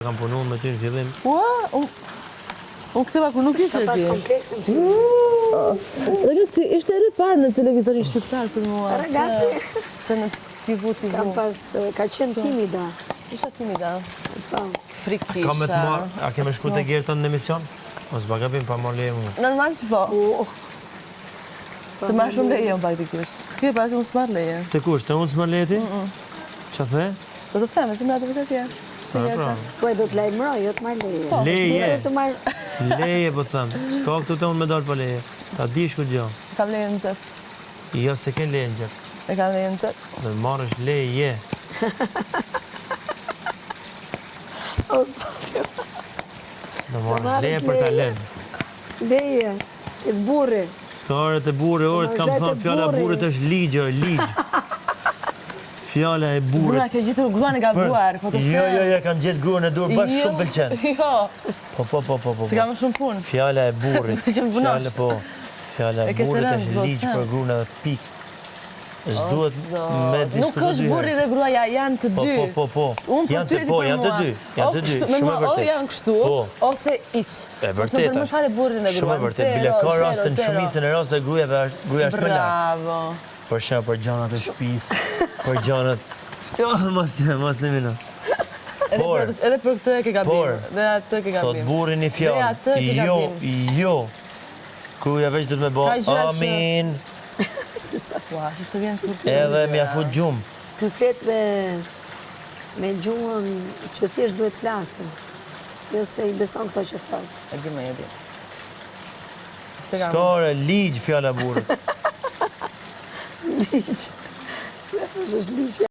Kam punu me ty në fillim. Ua, unë u ktheva kur nuk ishe ti. Ka pas kompleksin ty. Ragazzi, ishte hera e parë në televizorin shqiptar për mua. Ragazzi. Që në TV, TV. Ka pas, ka qenë timida. Isha timida. Po. Frikë kisha. Ka me të marrë, a ke me shku te Gerta në emision? Mos ba gabim pa marrë leje mua. Normal që po. Se marr shumë leje unë praktikisht. Ti e para që unë s'marr leje. Te kush, te unë s'marr leje ti? Ça the? Do të them, se më atë vërtet je. Po, pra. Po e do të lajmëroj, jo të marr leje. Po, leje. Të marr... Leje, po të them. S'ka këtu te unë me dalë pa leje. Ta dish këtë gjë. Kam leje në xhep. Jo, s'e ke leje në xhep. E kam leje në xhep. Do të marrësh leje. O, Zot. Do marrësh leje për ta lënë. Leje, te burri. S'ka ore te burri, ore të kam thonë, fjala e burrit është ligj, ore, ligj. Fjala e burrit. Zemra, ke gjetur gruan e gabuar, po të Jo, jo, jo, kam gjetë gruan e duhur, bash Jo, shumë pëlqen. Jo, Po, po, po, po, po. se kam më shumë punë. Fjala e burrit. Që më punosh. Fjala, po. Fjala E e ke të burrit rëndë, është s'do të ligj them. për gruan edhe pikë. S'duhet me Nuk diskutu është dy burri herë. dhe gruaja, janë të Po, dy. po, po, po. Unë për Janë ty të e ti po, për janë të mua. dy. Janë O të dy, kështu, me shumë mua, e O vërtetë. janë kështu, Po. ose hiç. E Mos më vërtetë përmend është. fare burrin dhe Shumë e gruan. vërtetë. Bile Zero, ka zero, raste në zero. shumicën e rasteve gruaja është gruaja është më lart. Bravo. Për shembull për gjanat e shtëpisë, për gjanat. Jo, mos mos në minu. Edhe Por, për, edhe për këtë e ke gabim. por, Dhe atë ke Thot gabim. burri një Dhe fjalë. atë ke Jo, gabim. jo. Gruaja veç duhet me bë Ka gjëra që- amin, Ua, si s'të vjen turp. edhe m'ja fut gjumë. Ky flet me, me gjuhën që thjesht duhet flasim. Jo se i beson këto që thot. E di më, e di. Të kam. S'ka ore, ligj fjala burrit. Ligj. Se është ligj.